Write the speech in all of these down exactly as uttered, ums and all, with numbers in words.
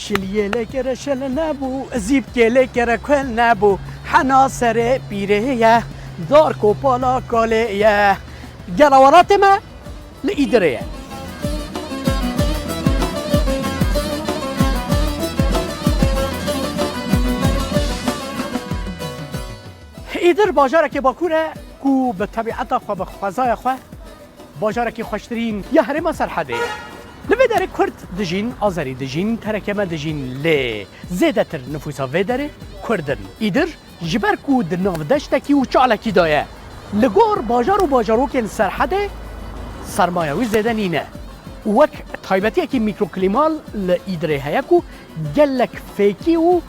Şiliyê lê kere şel nebû, zîpkê lê kere kuel nebû. Hena serê pîrê ye, dar kopala kalê ye. Gela welatê me li Îdirê ye. Îdir bajarekê bakur e ku bi tebîeta xwe, bi xwezaya xwe, bajarekî xweştirîn ya herêma Serhedê ye. Li vê derê Kurd dijîn, Azerî dijîn, terekeme dijîn, lê zêdetir nifûsa vê derê Kurd in. Îdir ji ber ku di nav deştekî û çalekî de ye, li gor bajar û bajarokên Serhedê sermaya wî zêde nîne. Û wek taybetiyekî mîkroklîmal li Îdirê heye ku gelek fêkî û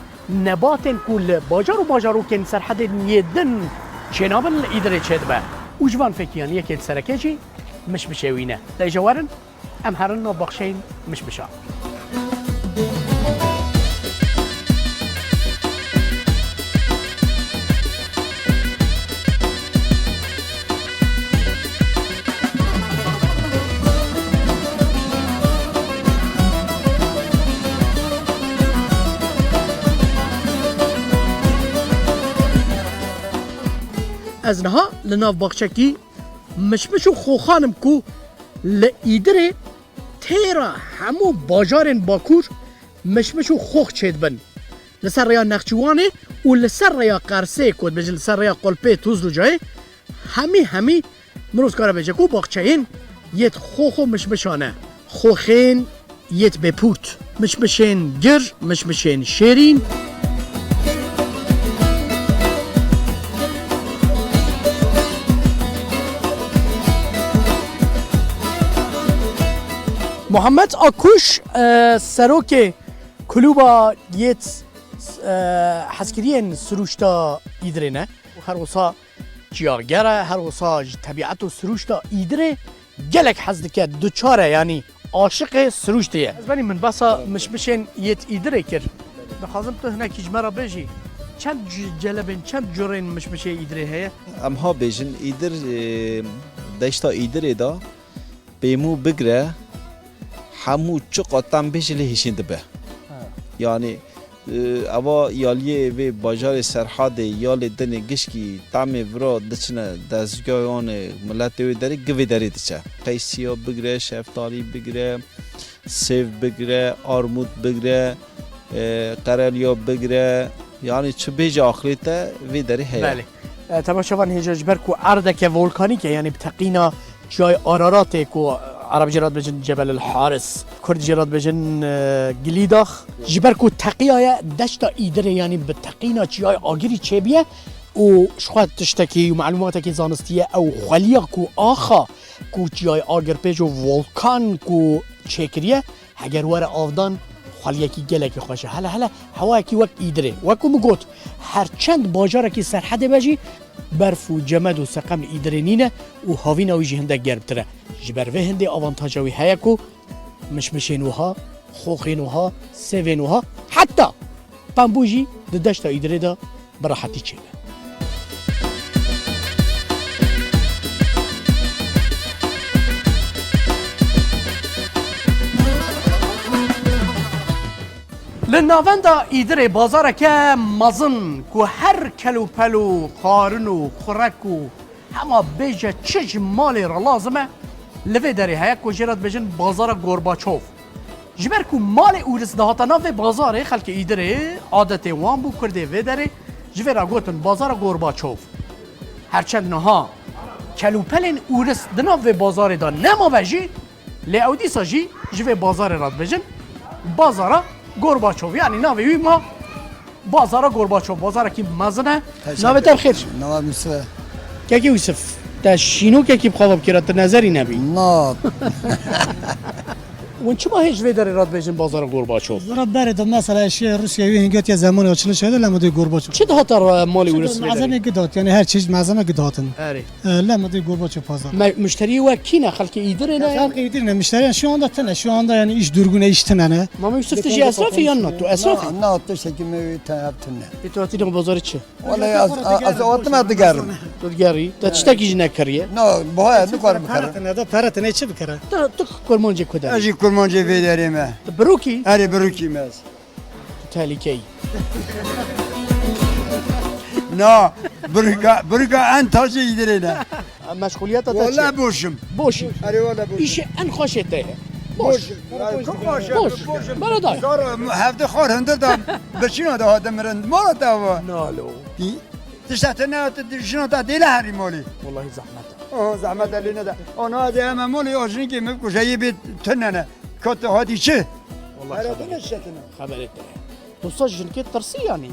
nebatên ku li bajar û bajarokên Serhedê yê din çênabin li Îdirê çêdibe. Û ji van fêkiyan yekê li sereke jî mişmişê wî ne. Lê ji werin em herin nav baxçeyên mişmişa. Ez niha li nav baxçekî mişmiş û xoxan im ku li Îdirê têra hemû bajarên Bakur mişmiş û xox çêdibin. Li ser rêya Nexçîwanê û li ser rêya Qersê, ku dibêjin li ser rêya Qulpê, Tûzlûcayê, hemî hemî mirov dikare bêje ku baxçeyên yêt xox û mişmişan e. Xoxên yêt bêpûrt, mişmişên gir, mişmişên şêrîn. Muhammed Akuş, e, serokê Kulûba yêt, e, hezkiriyên sirûşta Îdirê ne. Her wisa çiyager e, her wisa ji tebîet û sirûşta Îdirê gelek hez dike, duçar e, yanî aşiqê sirûştê ye. Ez benî min behsa mişmişên yêt Îdirê kir. Dixwazim tu hinekî ji me re bêjî, çend cu-, celebên, çend curên mişmişê Îdirê heye? Em ha bêjin Îdir, e, deşta Îdirê de pêmû bigre, hemû çiqa tem bêjî lê hişîn dibe. Ha. Yanî, e, eva yaliyê vê bajarê Serhadê, yalê dinê gişkî temê vira diçine dezgehan ê miletê wê derê, gi vê derê diçe. Qeysiya bigre, şeftalî bigre, sêv bigre, armût bigre, e, qereliya bigre, yanî çi bêje aqilê te vê derê heye. Belê. E, temaşevan hêja, ji ber ku erdeke volkanîk e, yanî bi teqîna çiyayê Araratê ku Ereb jê re dibêjin Cebel el Haris, Kurd jê re dibêjin, e, Gilîdax, ji ber ku teqiyaye deşta Îdirê, yanî bi teqîna çiyayê agirî çêbiye û ji xwe tiştekî û melûmatekî zanistî ye, ew xweliya ku axa ku çiyayê agirpêj û volkan ku çêkiriye, heger were avdan, xweliyekî gelekî xweş e. Hele hele hewayekî wek Îdirê. Wek ku min got, her çend bajarekî Serhedê be jî, berf û cemed û seqem li Îdirê nîne û havîna wî jî hindek germtir e. Ji ber vê hindê avantaja wî heye ku mişmişên wiha, xoxên wiha, sêvên wiha, heta pembû jî di deşta Îdirê de bi rehetî çêbe. Li navenda Îdirê bazareke mezin ku her kelûpel û xwarin û xurek û hema bêje çi ji malê re lazim e, li vê derê heye ku jê re dibêjin bazara Gorbaçov. Ji ber ku malê ûris dihata nav vê bazarê, xelkê Îdirê adetê wan bû, Kurdê vê derê, ji vê re gotin bazara Gorbaçov. Her çend niha kelûpelên ûris di nav vê bazarê de nemabe jî, lê ew dîsa jî ji vê bazarê re dibêjin bazara Gorbaçov. Yanî navê wî ma Bazara Gorbaçov, bazarekî mezin e. Teşekkür. Navê te bi xêr? Nava Yusuf e. Kekê Yusuf, te şînokekî bi xwe ve bikira, tu nezerî nebî. Na. Hûn çima hê ji vê derê re dibêjin Bazara Gorbaçov? Zira berê de mesela eşya Rûsya wî hingetiya zemanê açiliş hede lema dê Gorbaçov. Çi dihata re malê wî re? Malzeme gid hat, yani her çeşit malzeme gid hatin. Erê. E, lema dê Gorbaçov pazar. Me-, müşteriyê we kî ne? Xelkê Îdirê ne? Xelkê Îdirê ne, müşteriyan şu anda tine, şu anda yani iş durgun e, iş tine ne. Mama Yusuf, tu jî esrafî yan na? Tu esrafî? Na, tiştekî me wî te hev tine. Ê tu hatî nava bazarê çi? Wele ez, ez, ez hatime digerim. Tu digerî? Te tiştekî jî nekiriye? Na, buhaya nikarim bikirim. Pere tine, da pere tine çi bikire? Tu, tu kurmancê ku derî? Ez jî kurmancê vê derê me. Tu birokî? Erê birokî me ez. Tu tehlîkeyî. Na, birika, birika en tacê Îdirê ne. Meşxuliyeta te çi? Wele boşim. Boşî. Erê wele boşim. Îşê en xweşê te ye. Boş. Boşim. Ay, çok boş. Boş. Boşim. Bana da. Zor, hevde xor hundir da biçîna daha demirin. Mala te ava. Nalo. Tişta te ne, te jina te dêle herî malî. Wallahî zehmet e. Oh, zehmet e lê nede. Ona de eme malî, o jinikê min kuje yê bê tunene. Kot hadi çi? Wallahî xeberê te. Xeberê te. Dosta jinikê tirsî yanî.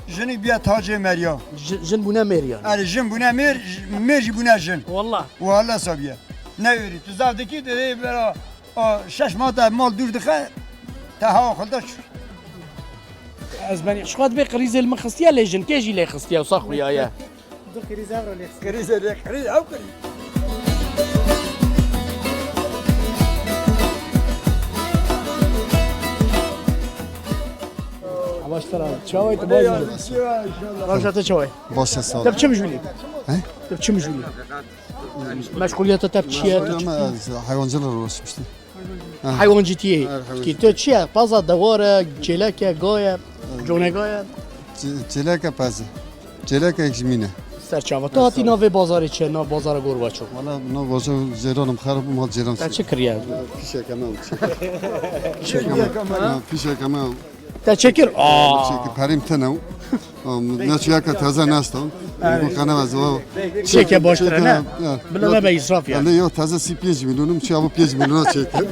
Jinik biya tacê meriya. Ji-, jin bûne mêr yanî. Erê, jin bûne mêr, j-, mêr jî bûne jin. Wallah. Wala sabiye. Ne wêrî. Tu zaf dikî, tu dê bera, o, şeş mah te mal dûr dixe, te hewa xwe da çû. Ez benî. Ji xwe dibê qirîzê li min xistiye, lê jinkê jî lê xistiye, wisa xuya ye. Du krîz ev re lê xistiye. Krîzê lê, krîz ev krîz. Baş te re. Çawa yî tu, baş be? Rojda te çawa yî? Baş e, sağ ol. Te bi çi mijûlî? He? Te bi çi mijûlî? Meşguliyeta te bi çi ye? Ama hayvancılıkla uğraşmıştım. Ha. Hayvancîtiyê. Her hayvancîtiyê. Ki tu çi ye? Paza, dewar e, çêlek e, ga ye, conega ye? Çê-, çêlek e, pez e. Çêlek e, jimîn e. Serçava. Tu hatî navê bazarê çi? Nav bazara Gorbaçov. Wala nav bazar ceyranim xerab mal ceyran. Te çi kiriye? Pişek hemen. Pişek hemen. Ha, pişek hemen. Te çekir? Aa. Çekir, perim tene. Neçiyaka taze nasta. Bu kanava zıva. Çeke boş tane. Bila me be israf ya. Yo, taze si piyeci milyonum, çi avu piyeci milyona çekir.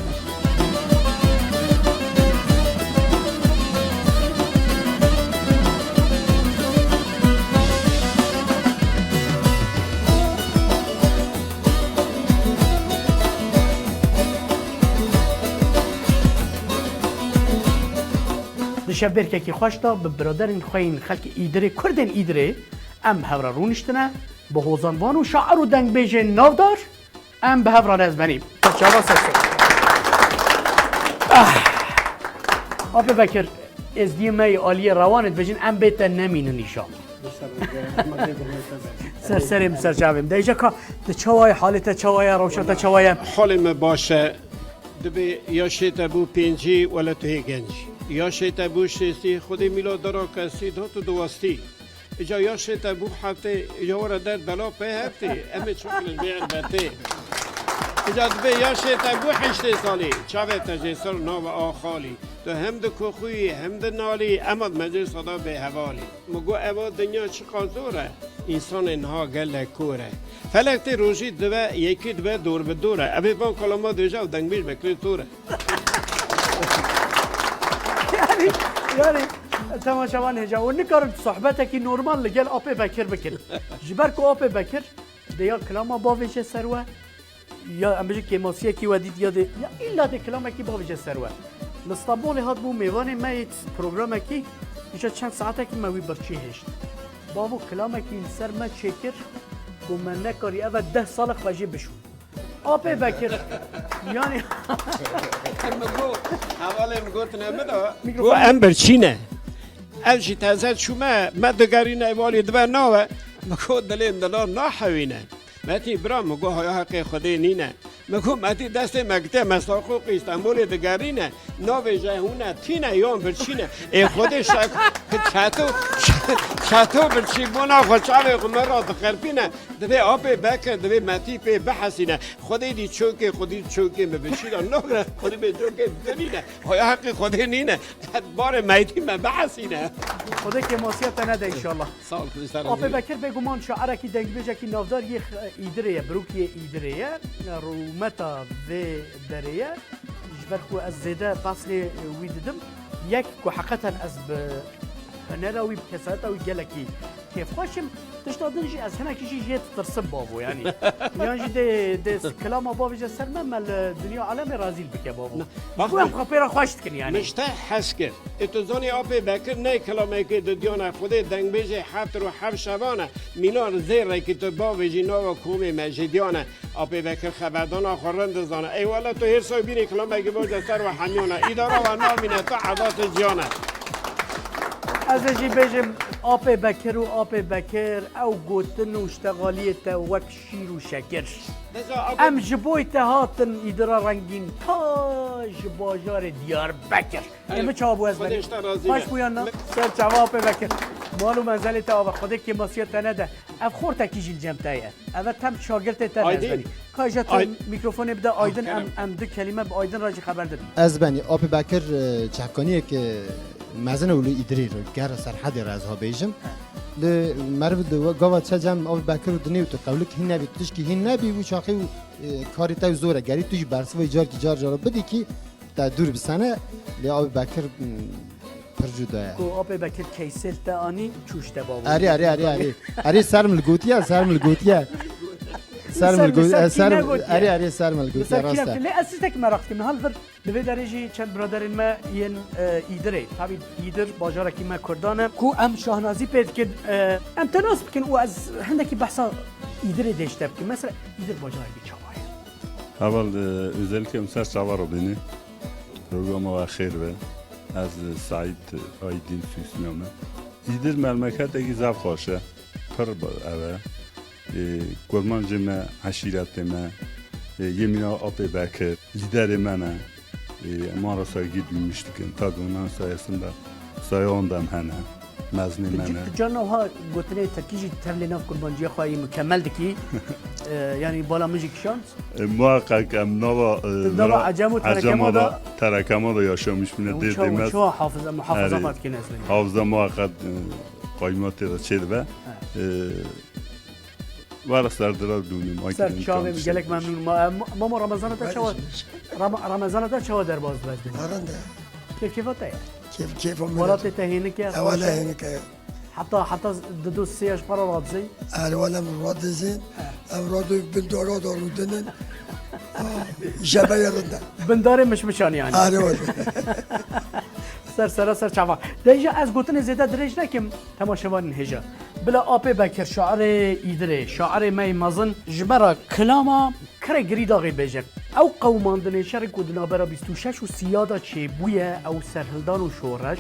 Di şevbêrkekî xweş de bi biraderên xwe yên xelkê Îdirê, Kurdên Îdirê, em bi hev re rûniştine, bi hozanvan û şair û dengbêjên navdar em bi hev re nez benî. Çava ser ser. Ah! Apê Bekir, êzdiyê me yê aliyê rewanê dibêjin, em bê te nemînin înşallah. Ser serê min, ser çavê min. De îca ka, tu çawa yî, halê te çawa ye, rewşa te çawa ye? Halê me baş e. Dibê yaşê te bû pêncî, wele tu hê genc î. Yaşê te bû şêstî, Xwedê mîla dara kesî da tu diwestî. Îca yaşê te bû heftê, îca were der bela pê heftê. Em ê çiqilin bê erbetê. Îca dibê yaşê te bû heştê salî, çavê te jê ser nava axalî. Tu hem di koxuyî, hem di nalî, ema di meclisa da bêhevalî. Min got, eva dinya çiqa zor e, însanê niha gelek kor e. Felek tê rojî dibe, yekî dibe dor bi dor e. Evê van kalama dêje û dengbêj Bekirê Tor e. Yani, yani, temaşevan hêja. Û nikarin sohbetekî normal li gel Apê Bekir bikin. Ji ber ku Apê Bekir de ya kilama bavêje ser we, ya em bijin kêmasiyekî we dît, ya dê, ya îlla dê kilamekî bavêje ser we. Li Stenbolê hat bû mêvanê me yê programekî, îşte çend saetekî me wî birçî hêşt. Bavo kilamekî li ser me çêkir ku me nekarî eve deh salek xwe jê bişûn. Apê Bekir, yani min got, hevalê min gotine min de, got em birçî ne. Ev jî teze çûme, me digerîne, êvalî dibe nawe. Min got dilê min dila nahewîne. Metî bira, min got, haya heqê Xwedê nîne. Min got, Metî destê me gite, me Saqoqî Stenbolê digerîne. Navêje hûn e, tîne yan birçîne. Ê Xwedê şek, çeto, çeto birçî bona xwe çavê xwe me ra dixerpîne. Divê Apê Bekir, divê Metî pê bihesîne. Xwedê dî çokê, Xwedê çokê min birçî da nagre. Xwedê bê çokê binîne. Haya heqê Xwedê nîne. Barê Metî me bihesîne. Xwedê kêmasiya te nede înşallah. Sağ ol, Kiliçdaroglu. Apê Bekir bêguman şairekî, dengbêjekî navdar yê x-, Îdirê ye, birokî yê Îdirê ye, rûmeta vê derê ye. Ji ber ku ez zêde paslê wî didim, yek ku heqeten ez bi hunera wî, bi kesayeta wî gelekî kêfxweş im. Tişta din jî ez hinekî jî jê ditirsim bavo, yanî. Yan jî dê, dê kilama bavêje ser me, me li dinya alemê rezîl bike bavo. Na, bak, Ku em xwe pê re xweş dikin, yanî. Min ji te hez kir. Ê tu zanî Apê Bekir ne kilamekê didiyane, Xwedê dengbêjê heft rû heft şevane. Mîna zêrekî tu bavêjî nava komê me jêdiyane. Apê Bekir xeberdana xwe rind dizane. Ey wele tu hêrsa wî bînî kilamekî bavêje ser we hemiyane. Îdara we namîne, tu eza tu jiyane. Ez ê jî bêjim, Apê Bekir û Apê Bekir, ew gotin û ştexaliyê te wek şîr û şekir. Deza Apê Em ji boy te hatin îdira rengîn ta ji bajarê Diyarbekir. Ê Alo. min çawa bû ez Xwedê benî? ji te razî Baş be. bûyan na? Mi- Ser çava Apê Bekir. Mal û menzelê te ava, Xwedê kêmasiya te nede. Ev xortekî jî li cem te ye. Ev e tem şagirtê te ne ez Aydin. benî. Ka ji tu Ay- mîkrofonê bide Aydin, kerem. em, em du kelîme bi Aydin re jî xeber didin. Ez benî Apê Bekir, e, çavkaniyek, e, mezin û li Îdirê re, gera Serhedê re ez ha bêjim. Li meriv di we gava çe cem Apê Bekir û dinê û tu qewlik hîn nebî, tişkî hîn nebî, wî çaxî û, e, karê te zor e. Gerî tu jî bersiva carkî car car bidî kî te dûr bi sene, lê Apê Bekir, m, pir cuda ye. Ku Apê Bekir keysêl te anî, çûş te babo. Erê, erê, erê, erê. Erê, ser min li gotiye, ser min li gotiye. Ser min li Ser, gotiye, ser ser, kî negotiye? Erê, erê, ser min li gotiye, Ser kî rast e. negotiye? Lê ez tiştekî meraq dikim. Hal vir, li vê derê jî çend biraderên me yên, e, Îdirê. Tabî Îdir bajarekî me Kurdan e. Ku em şahnazî pê dikin, e, em te nas bikin û ez hindekî behsa Îdirê dê ji te bikim. Mesela Îdir bajarekî çawa ye? Heval, e, özellikle em ser çava re bêne. Programa we xêr be. Ez, e, Saîd Aydin Sûsniya me. Îdir memleketekî zaf xweş e. Pir bi-, ev e. E, kurmancê me, eşîretê me, e, yê mîna Apê Bekir, lîderê me ne. E, em wan re saygî duymuş dikin. Tabi onların sayesinde, sayawan da em hene. Mezinê me ne. Tu carna wiha gotinê tirkî jî tevlê nav kurmanciya xwe yê mukemel dikî. E, yanî bala min jî kişand. E, muhakkak em nava, e, Tu nava nava Ecem û Ecema Terekema da, da Terekema da yaşamış bine. Ew dê çawa, demez. Çawa hafize, muhafaza Erê. xwe dikî nezmê. Hafize muhakkak, e, qayma tê de çê dibe. He. E, Were ser dira dûnim, Ser çavê min, gelek memnûn. Ma-, ma-, Mamo, Ramazana te çawa, Rama-, Ramazana te çawa derbas dibe? Herinde. Kêf kêfa te ye? Kêf kêfa min. Welatê te hênik e, Ewele xweş e? hênik e. Heta, heta dido sê yaş para radizî? Erê wele min radizî. He. Ev radyo bin dara da rûdinin. Ah, jebeye rinde. Bindarê mişmişan yani. Erê wele. Ser sera ser çava. Dêja ez gotinê zêde dirêj nekim. Temaşevanên hêja. Bila Apê Bekir, şairê Îdirê, şairê me yê mezin, ji me re kilama Kirê Girîdaxê bêje. Ew qewimandinên şerê ku di navbera bîst û şeş û sîya de çêbûye, ew serhildan û şoreş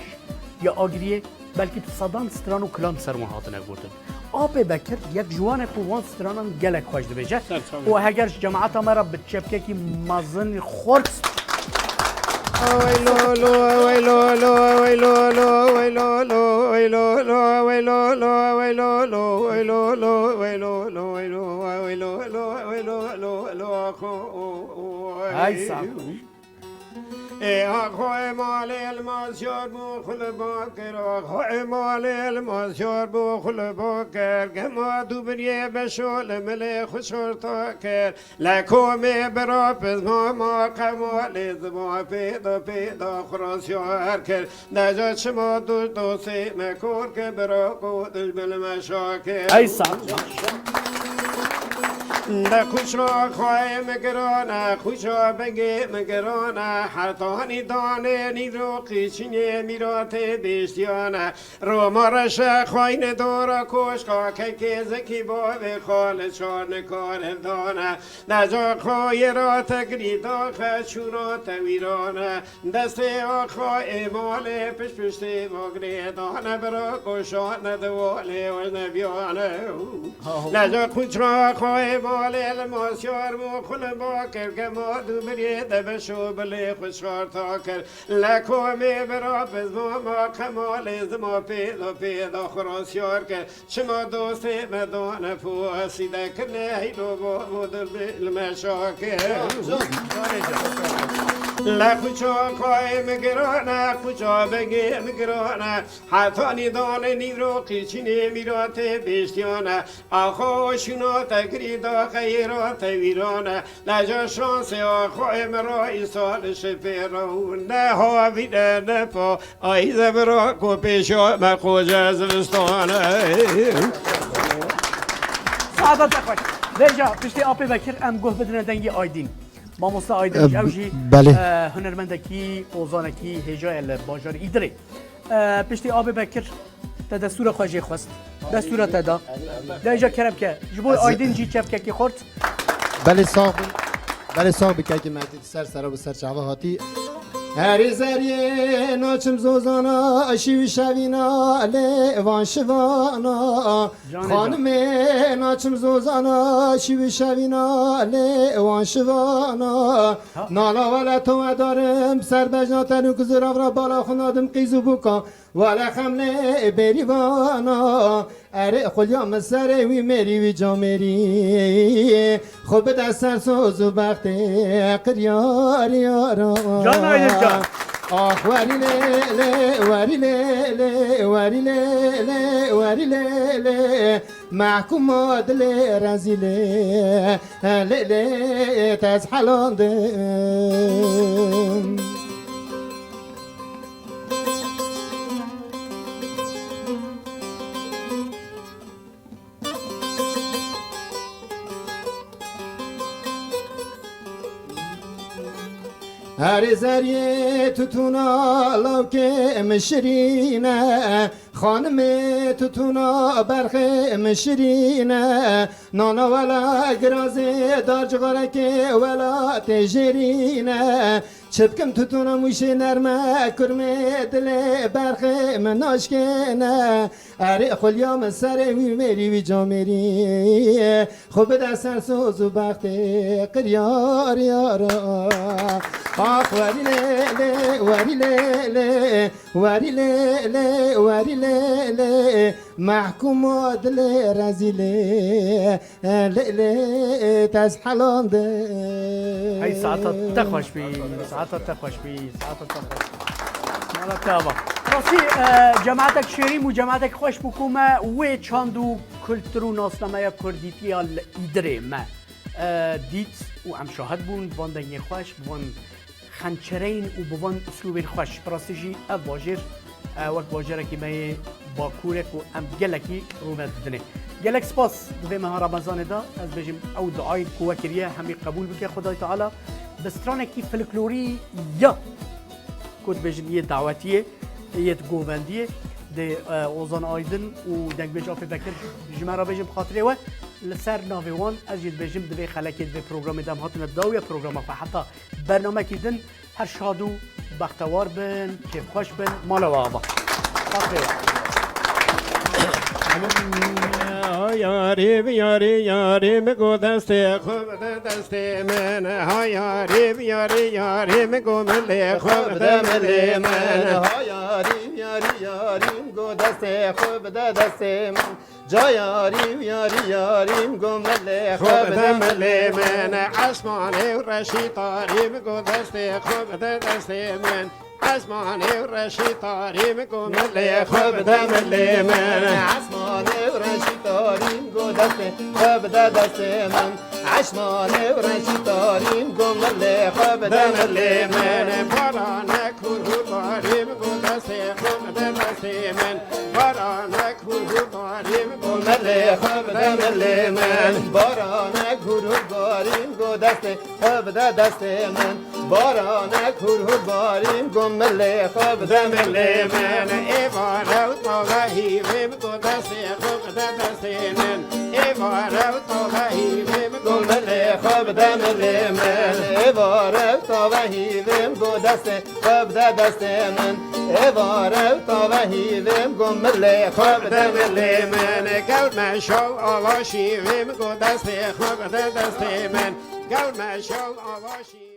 ya Agiriyê, belkî bi sedan stran û kilam ser wan hatine gotin. Apê Bekir yek ji wan e ku wan stranan gelek xweş dibêje. Ser çavan. Û heger ji cemaeta me re bi çepkekî mezin xort Hay sağ ol. Ê axo ê malê elmas yar bû xulba kir, axo ê malê elmas yar bû xulba kir, gema dûbiriyê beşo li milê xwe şorta kir. Lekomê bira pizma ma qemalê zima pêda pêda xurasiyar kir. Deca çima dûr dostê me kor ke bira ku dijbil me şakir. Ey sağ ol. De xuşa xwayê me girane, xuşa bengê me girane, hetanî danê nîro qîçinê mîratê bêştiyane. Roma reşe xwayne dora koşka kekê zekî bavê xale çar nikar hevdane. Deca xo yê ra te girî daxe çûna te wîrane. Destê axa ê malê pişt piştê magirê dane bira goşane de walê wezne biyane. Haho. Deca quçra xo ê malê li masyar bû xulba kir gema dû birê de beşo bilê xwe şarta kir. Le komê bira bizma ma qemalê zima pêda pêda xwe rasyar kir. Çima dostê me dane posî de kirine heylo bo bo dil bi li me şakir. Lê quça kayê min giran e, quça bengê min giran e. Hetanî danê nîro qîçînê mîratê bêştiyan e. Axo şûna te girî da xeyra te wîran e. Leca şansê axoyê min ra îsal şifê ra û ne havîne ne pa. Ay zevra ku pêşa me qoca zivistan e. Saeta te xweş. Vêca piştî Apê Bekir em guh bidine dengê Aydîn. Mamosta Aydin, e, ew jî, belê, e, hunermendekî, ozanekî hêja ye li bajarê Îdirê. E, piştî Abê Bekir te destûra xwe jê xwest. Destûra te da. De îja kerem ke. Ji bo Aydin jî çepkekî xurt. Belê sax bin. Belê sax bi kekî me dît ser sera bi ser çava hatî. Herî zeriyê naçim zozana, şî wî şevîna lê van şivana. Canê can. Xanimê naçim zozana, şî wî şevîna lê wan şivana. Ha. Nala wele to edarim, ser bejna tenû kizir avra bala xwe nadim qîz û bûka. Wele xem lê bêrîvana. Erê xulya min serê wî mêrî wî camêrî. Xwe bide ser soz û bextê qiryar yara. Can Aydin can. Ax werî lê lê, werî lê lê, werî lê lê, werî lê lê. Mehkûma dilê rezîlê, lê lê te ez helandim. Herê zeriyê tutûna lawkê min şirîn e, xanimê tutûna berxê min şirîn e, nana wela girazê dar cixarekê wela tê jêrîn e. Çi bikim tutûna mûşê nerme, kurmê dilê berxê min naşkêne. Erê xulya min serê wî mêrî wî camêrî. Xwe bide ser soz û bextê qiryar yara. Ax werî lê lê, werî lê lê, werî lê lê, werî lê lê. Mehkûma dilê rezîlê, lê lê te ez helandim. Hey, saeta te xweş bî, saeta te xweş bî, saeta te xweş bî. Mala te ava. Rastî, e, cemaetek şêrîn bû, cemaetek xweş bû ku me wê çand û kultur û nasnameya kurdîtiya li Îdirê me, e, dît û em şahid bûn van dengên xweş, van xençereyên û bi van uslûbên xweş. Bi rastî jî ev bajêr, e, wek bajarekî me yê Bakurê ku em gelekî rûmet didinê. Gelek spas di vê meha Remezanê de, ez bêjim ew duayê ku we kiriye hemî qebûl bike Xwedayê Teala. Bi stranekî folklorî ya ku dibêjin yê dawetiyê, yê govendiyê, dê, e, Ozan Aydin û dengbêj Afê Bekir ji me re bêjin bi xatirê we. Li ser navê wan ez jî dibêjim di vê xelekê, di vê programê de em hatine dawiya programa xwe heta bernamekî din, her şad û bextewar bin, kêfxweş bin, mala we ava. Xatirê we. Ha yarî bi yarî, yarî min got destê xwe bide destê min. Ha yarî bi yarî, yarî min got milê xwe bide milê min. Ha yarî bi yarî, yarî min got destê xwe bide destê min. Ca yarî û yarî yarî min got milê xwe bide milê min. Esmanê û reşî tarî min got destê xwe bide destê min. Esmanê û reşî tarî min got milê xwe bide milê min. Esmanê û reşî tarî min got destê xwe bide destê min. Esmanê û reşî tarî min got milê xwe bide milê min. Baranek hûr hûr barî min got destê xwe bide destê min. Baranek hûr hûr barî min got milê xwe bide milê min. Baranek hûr hûr barî min got destê xwe bide destê min. Baranek hûr hûr barî min got milê xwe bide milê min. Êvar ew tave hîvê min got destê xwe bide destê min. Êvar ew tave hîvê min got milê xwe bide milê min. Êvar ew tave hîvê min got destê xwe bide destê min. Êvar ew tave hîvê min got milê xwe bide milê min. Gewr meşal ava şîvê min got destê xwe bide destê min. Gewr meşal ava şîvê